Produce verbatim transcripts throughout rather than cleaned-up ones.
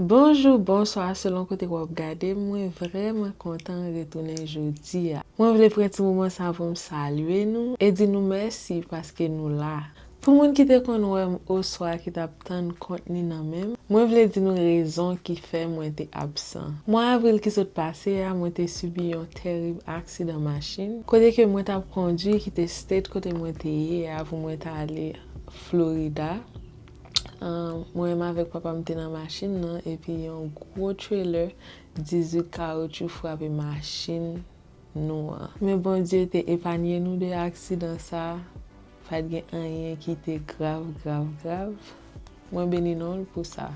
Bonjou, bonswa, selon kote w ap gade m, mwen vrèman kontan retounen jodi a. Mwen vle pran ti moman sa pou m salye nou e di nou mèsi paske nou la. Pou moun ki te konn wè m oswa ki t ap tann kontni nan men m, mwen vle di nou rezon ki fè mwen te absan. Mwa avril ki sot pase a, mwen te sibi yon tèrib aksidan machin, kote ke mwen t ap kondui kite state kote mwen te ye a pou mwen t ale Florida. Ahn, mwen menm avèk papa m te nan machin nan, epi yon gwo trailer dizuit kawotchou frape machin nou an. Men Bondye te epanye nou de aksidan sa a. Pa t gen anyen ki te grav, grav, grav. Mwen beni non l pou sa.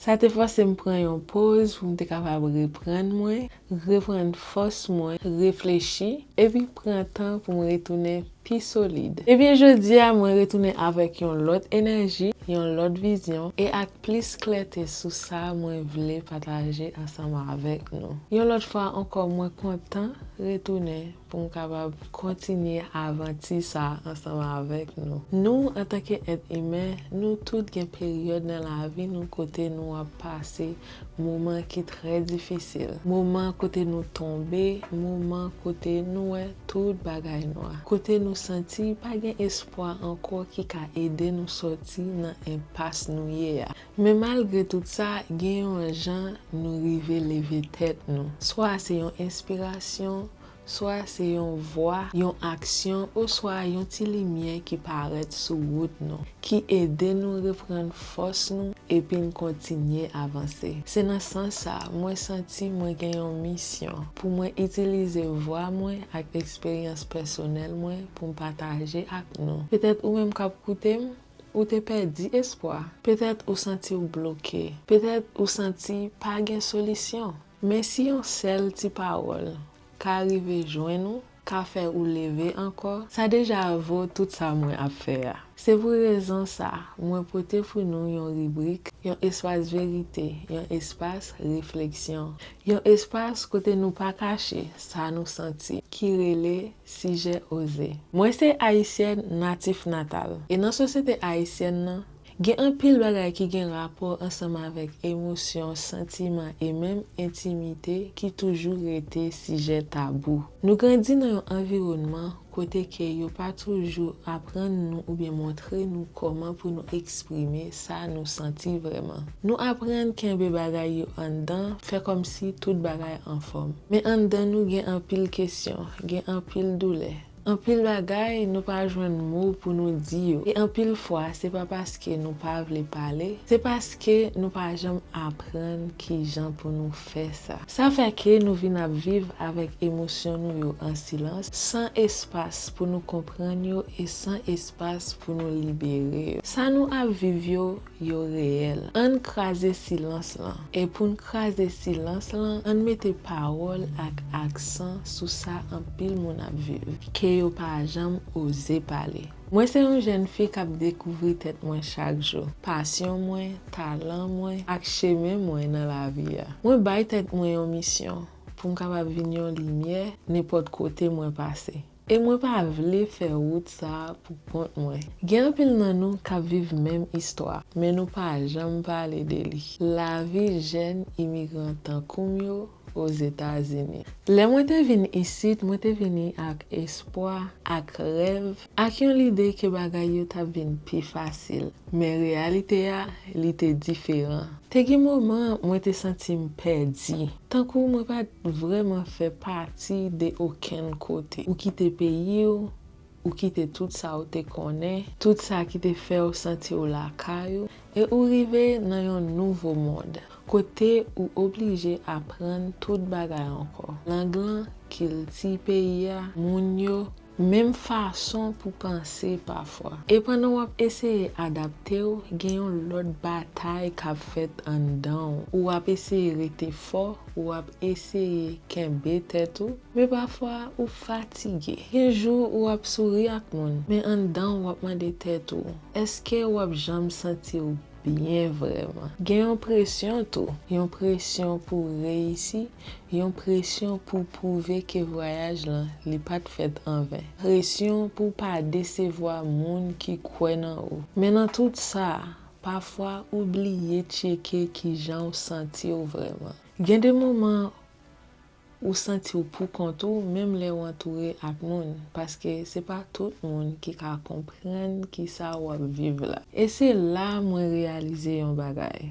Sa te fòse m pran yon poz pou m te kapab reprann mwen, reprann fòs mwen, reflechi, epi pran tan pou m retounen pi solid. Ebyen, jodi a, mwen retounen avèk yon lòt enèji, yon lòt vizyon, e ak plis klète sou sa mwen vle pataje ansanm avèk nou. Yon lòt fwa ankò, mwen kontan retounen pou m kapab kontinye avanti sa ansanm avèk nou. Nou, antanke èt imen, nou tout gen peryòd nan lavi nou kote nou ap pase moman ki trè difisil, moman kote nou tonbe, moman kote nou wè tout bagay nwa, kote nou santi pa gen espwa ankò ki ka ede nou sòti nan enpas nou ye a. Men malgre tout sa, gen yon jan nou rive leve tèt nou. Swa se yon enspirasyon, swa se yon vwa, yon aksyon, oswa yon ti limyè ki parèt sou wout nou, ki ede nou reprann fòs nou epi n kontinye avanse. Se nan sans sa, mwen santi mwen gen yon misyon pou mwen itilize vwa mwen ak eksperyans pèsonèl mwen pou m pataje ak nou. Petèt ou menm k ap koute m, ou te pèdi espwa. Petèt ou santi w bloke. Petèt ou santi pa gen solisyon. Men si yon sèl ti pawòl ka rive jwenn ou, ka fè ou leve ankò, sa deja vo tout sa mwen ap fè a. Se pou rezon sa, mwen pote pou nou yon ribrik, yon espas verite, yon espas refleksyon, yon espas kote nou pa kache sa nou santi, ki rele Sijè Oze. Mwen se Ayisyèn natif natal, e nan sosyete ayisyèn nan, gen anpil bagay ki gen rapò ansanm avèk emosyon, santiman e menm entimite ki toujou rete sijè tabou. Nou grandi nan yon anviwònman kote ke yo pa toujou aprann nou oubyen montre nou kòman pou nou eksprime sa nou santi vrèman. Nou aprann kenbe bagay yo anndan, fè kòmsi tout bagay anfòm. Men anndan nou gen anpil kesyon, gen anpil doulè. Anpil bagay nou pa jwenn mo pou nou di yo. E anpil fwa, se pa paske nou pa vle pale, se paske nou pa janm aprann kijan pou nou fè sa. Sa fè ke nou vin ap viv avèk emosyon nou yo an silans, san espas pou nou konprann yo e san espas pou nou libere yo. Sa nou ap viv yo, yo reyèl. Ann kraze silans lan. E pou n kraze silans lan, ann mete pawòl ak aksan sou sa anpil moun ap viv, ke yo pa janm oze pale. Mwen se yon jèn fi k ap dekouvri tèt mwen chak jou, pasyon mwen, talan mwen, ak chemen mwen nan lavi a. Mwen bay tèt mwen yon misyon pou m kapab vin yon limyè nenpòt kote mwen pase. E mwen pa vle fè wout sa a pou kont mwen. Gen anpil nan nou k ap viv menm istwa, men nou pa janm pale de li. Lavi jèn imigran tankou m yo Ozetazini. Lè mwen te vin isit, mwen te vini ak espwa, ak rèv, ak yon lide ke bagay yo t ap vin pi fasil. Men reyalite a, li te diferan. Te gen moman mwen te santi m pèdi, tankou mwen pa t vrèman fè pati de okenn kote. Ou kite peyi w, ou kite tout sa w te konnen, tout sa ki te fè w santi w lakay ou, e ou rive nan yon nouvo mond, kote ou oblije aprann tout bagay ankò. Lang lan, kilti peyi a, moun yo, menm fason pou panse pafwa. E pandan w ap eseye adapte w, gen yon lòt batay k ap fèt anndan w. Ou ap eseye rete fò, ou ap eseye kenbe tèt ou, men pafwa ou fatige. Gen jou ou ap souri ak moun, men anndan w w ap mande tèt ou, èske w ap janm santi w byen vrèman? Gen yon presyon tou, yon presyon pou reyisi, yon presyon pou pwouve ke vwayaj lan li pa t fèt anven. Presyon pou w pa desevwa moun ki kwè nan ou. Men nan tout sa, pafwa ou bliye tcheke kijan w santi w vrèman. Gen de moman ou santi w poukont ou, menm lè w antoure ak moun, paske se pa tout moun ki ka konprann kisa w ap viv la. E se la mwen reyalize yon bagay.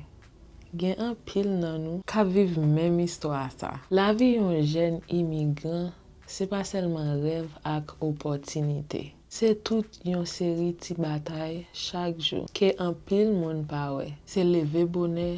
Gen anpil nan nou k ap viv menm istwa sa. Lavi yon jèn imigran, se pa sèlman rèv ak opòtinite. Se tout yon seri ti batay chak jou ke anpil moun pa wè. Se leve bonè,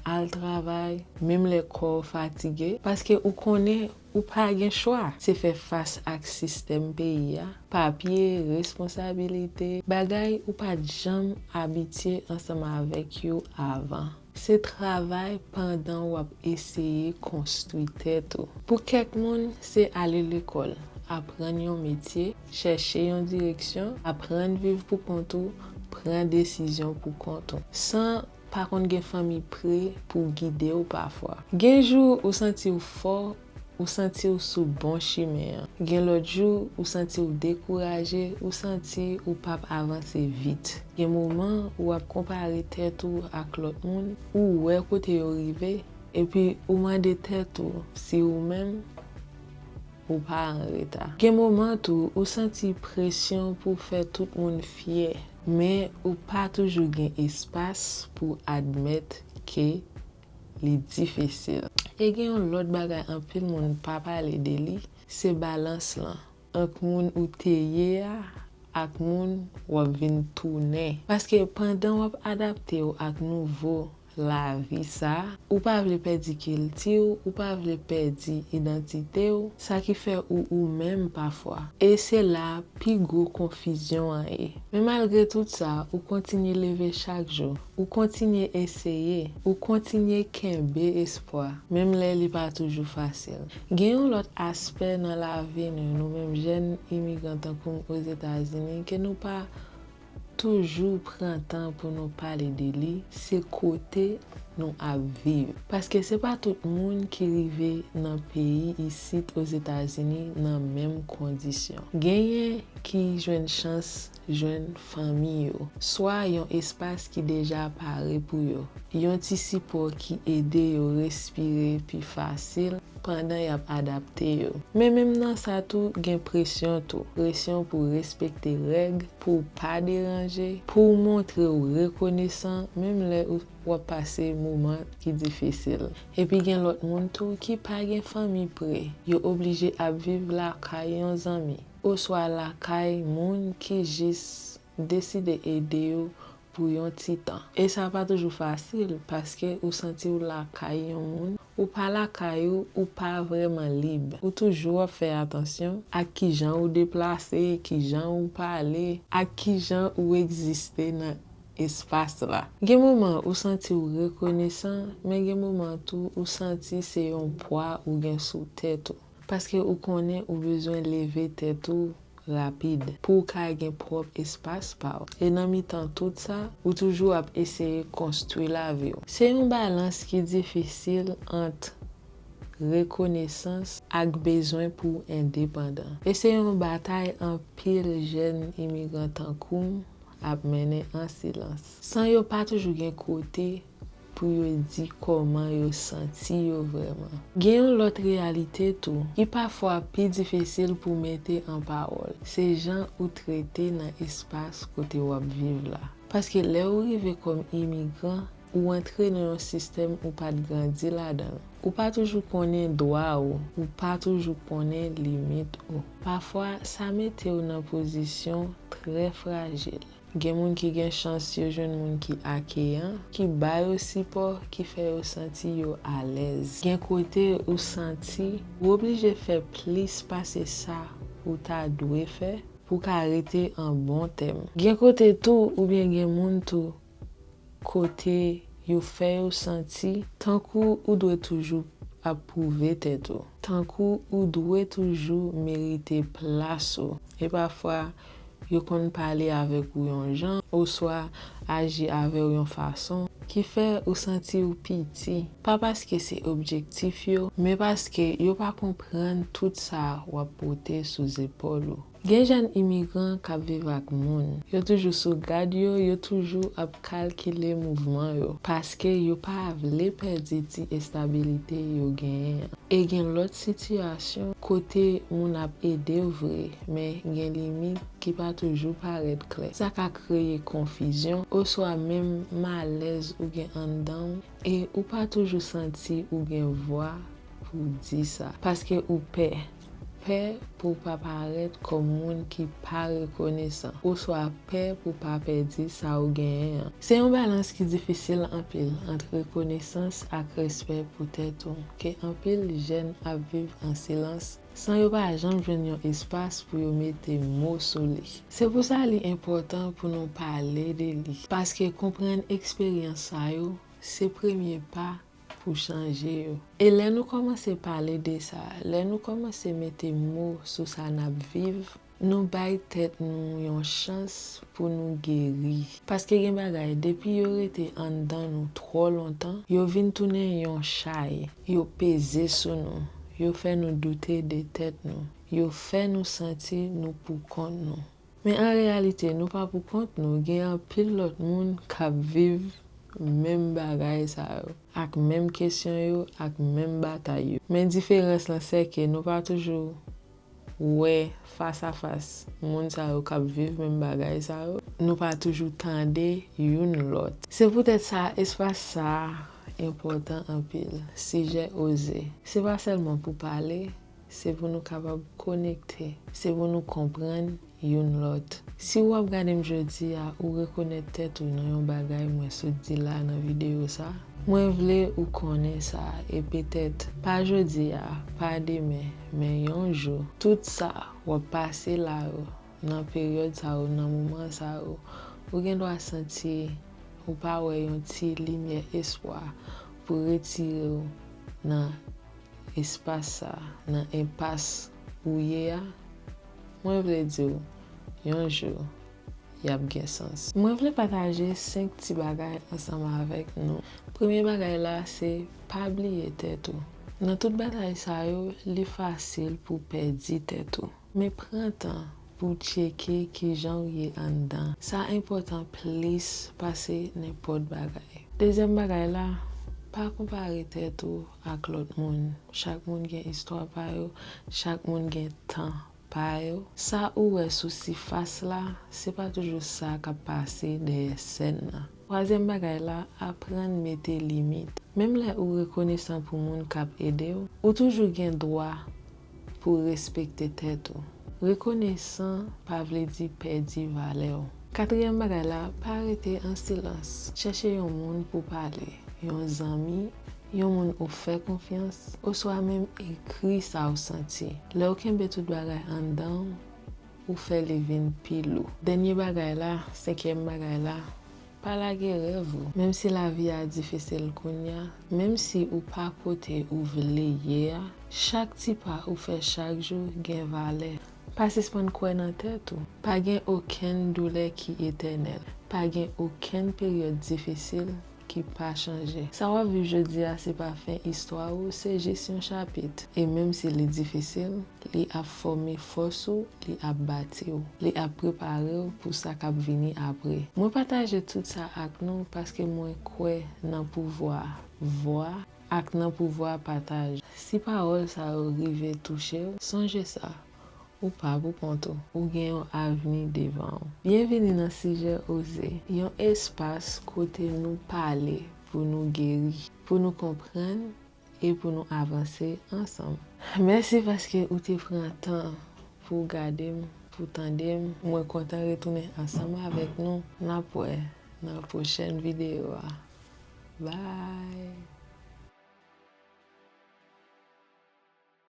al travay, menm lè kò w fatige, paske ou konnen ou pa gen chwa. Se fè fas ak sistèm peyi a, papye, responsabilite, bagay ou pa t janm abitye ansanm avèk yo avan. Se travay pandan w ap eseye konstwi tèt ou. Pou kèk moun, se ale lekòl, aprann yon metye, chèche yon direksyon, aprann viv pou kont ou, pran desizyon pou kont ou, san pa konn gen fanmi pre pou gide w pafwa. Gen jou ou santi w fò, ou santi w sou bon chimen an. Gen lòt jou, ou santi w dekouraje, ou santi ou p ap avanse vit. Gen moman, ou ap konpare tèt ou ak lòt moun, ou wè kote yo rive, epi ou mande tèt ou si ou menm, ou pa an reta. Gen moman tou, ou santi presyon pou fè tout moun fyè, men ou pa toujou gen espas pou admèt ke li difisil. E gen yon lòt bagay anpil moun pa pale de li, se balans lan ant moun ou te ye a ak moun w ap vin tounen. Paske pandan w ap adapte w ak nouvo lavi sa, ou pa vle pèdi kilti w, ou pa vle pèdi idantite w, sa ki fè ou ou menm pafwa. E se la pi gwo konfizyon an ye. Men malgre tout sa, ou kontinye leve chak jou. Ou kontinye eseye, ou kontinye kenbe espwa, menm lè li pa toujou fasil. Gen yon lòt aspè nan lavi nou, nou menm jèn imigran tankou m Ozetazini, ke nou pa toujou pran tan pou nou pale de li, se kote nou ap viv. Paske se pa tout moun ki rive nan peyi isit Ozetazini nan menm kondisyon. Genyen ki jwenn chans jwenn fanmi yo, swa yon espas ki deja pare pou yo, yon ti sipò ki ede yo respire pi fasil pandan y ap adapte yo. Men menm nan sa tou, gen presyon tou. Presyon pou respekte règ, pou pa deranje, pou w montre w rekonesan, menm lè ou w ap pase moman ki difisil. Epi gen lòt moun tou ki pa gen fanmi pre. Yo oblije ap viv lakay yon zanmi, oswa lakay moun ki jis deside ede yo pou yon ti tan. E sa pa toujou fasil, paske ou santi w lakay yon moun, ou pa lakay ou, ou pa vrèman lib. Ou toujou ap fè atansyon ak kijan ou deplase, kijan ou pale, ak kijan ou egziste nan espas la. Gen moman ou santi w rekonesan, men gen moman tou ou santi se yon pwa ou gen sou tèt ou. Paske ou konnen ou bezwen leve tèt ou rapid pou w ka gen pwòp espas pa w. E nan mitan tout sa, ou toujou ap eseye konstwi lavi w. Se yon balans ki difisil ant rekonesans ak bezwen pou w endepandan. E se yon batay anpil jèn imigran tankou m ap mennen an silans, san yo pa toujou gen kote pou yo di kòman yo santi yo vrèman. Gen yon lòt reyalite tou, ki pafwa pi difisil pou mete an pawòl, se jan ou trete nan espas kote w ap viv la. Paske lè ou rive kòm imigran, ou antre nan yon sistèm ou pa t grandi ladan l. Ou pa toujou konnen dwa ou, ou pa toujou konnen limit ou. Pafwa, sa mete w nan pozisyon trè frajil. Gen moun ki gen chans yo jwenn moun ki akeyan, ki ba yo sipò, ki fè yo santi yo alèz. Gen kote ou santi ou oblije fè plis pase sa ou ta dwe fè pou w ka rete an bon tèm. Gen kote tou, oubyen gen moun tou, kote yo fè yo santi tankou ou dwe toujou ap pwouve tèt ou, tankou ou dwe toujou merite plas ou. E pafwa, yo konn pale avèk ou yon jan, oswa aji avè w yon fason ki fè ou santi w piti. Pa paske se objektif yo, men paske yo pa konprann tout sa w ap pote sou zepòl ou. Gen jèn imigran k ap viv ak moun. Yo toujou sou gad yo, yo toujou ap kalkile mouvman yo, paske yo pa vle pèdi ti estabilite yo genyen an. E gen lòt sitiyasyon kote moun ap ede w vre, men gen limit ki pa toujou parèt klè. Sa ka kreye konfizyon, oswa menm malèz ou gen anndan w, e ou pa toujou santi ou gen vwa pou w di sa, paske ou pè. Pè pou w pa parèt kòm moun ki pa rekonesan, oswa pè pou w pa pèdi sa w genyen an. Se yon balans ki difisil anpil ant rekonesans ak respè pou tèt ou, ke anpil jèn ap viv an silans, san yo pa janm jwenn yon espas pou yo mete mo sou li. Se pou sa li enpòtan pou nou pale de li, paske konprann eksperyans sa yo, se premye pa pou chanje yo. E lè nou kòmanse pale de sa, lè nou kòmanse mete mo sou sa n ap viv, nou bay tèt nou yon chans pou nou geri. Paske gen bagay, depi yo rete anndan nou twò lontan, yo vin tounen yon chay, yo peze sou nou, yo fè nou doute de tèt nou, yo fè nou santi nou poukont nou. Men an reyalite, nou pa poukont nou, gen anpil lòt moun k ap viv menm bagay sa yo, ak menm kesyon yo, ak menm batay yo. Men diferans lan se ke nou pa toujou wè fas a fas moun sa yo k ap viv menm bagay sa yo. Nou pa toujou tande youn lòt. Se poutèt sa, espas sa a enpòtan anpil. Sijè oze. Se pa sèlman pou pale, se pou nou kapab konekte, se pou nou konprann youn lòt. Si w ap gade m jodi a, ou rekonèt tèt ou nan yon bagay mwen sot di la nan videyo sa, mwen vle ou konnen sa, e petèt, pa jodi a, pa demen, men yon jou, tout sa w ap pase la yo, nan peryòd sa yo, nan moman sa yo, ou gen dwa santi ou pa wè yon ti limyè espwa pou retire w nan espas sa, nan enpas ou ye a, mwen vle di w, yon jou, y ap gen sans. Mwen vle pataje senk ti bagay ansanm avèk nou. Premye bagay la, se pa bliye tèt ou. Nan tout batay sa yo, li fasil pou pèdi tèt ou. Men pran tan pou w tcheke kijan w ye anndan. Sa enpòtan plis pase nenpòt bagay. Dezyèm bagay la, pa konpare tèt ou ak lòt moun. Chak moun gen istwa pa yo, chak moun gen tan pa yo. Sa ou wè sou sifas la, se pa toujou sa k ap pase dèyè sèn nan. Twazyèm bagay la, aprann mete limit. Menm lè ou rekonesan pou moun k ap ede w, ou toujou gen dwa pou respekte tèt ou. Rekonesan pa vle di pèdi valè w. Katriyèm bagay la, pa rete an silans. Chèche yon moun pou pale, yon zanmi, yon moun ou fè konfyans, oswa menm ekri sa w santi. Lè w kenbe tout bagay anndan w, ou fè li vin pi lou. Dènye bagay la, senkyèm bagay la, pa lage rèv ou. Menm si lavi a difisil kounye a, menm si ou pa kote ou vle ye a, chak ti pa ou fè chak jou gen valè. Pa sispann kwè nan tèt ou. Pa gen okenn doulè ki etènèl. Pa gen okenn peryòd difisil ki pa chanje. Sa w ap viv jodi a, se pa fen istwa ou, se jis yon chapit. E menm si li difisil, li ap fòme fòs ou, li ap bati w, li ap prepare w pou sa k ap vini apre. Mwen pataje tout sa ak nou paske mwen kwè nan pouvwa vwa ak nan pouvwa pataj. Si pawòl sa yo rive touche w, sonje sa, ou pa pou kont ou. Ou gen yon avni devan w. Byenvini nan Sijè Oze, yon espas kote nou pale pou nou geri, pou nou konprann e pou nou avanse ansanm. Mèsi paske ou te pran tan pou w gade m, pou tande m. Mwen kontan retounen ansanm avèk nou. N ap wè nan pwochèn videyo a. Bye!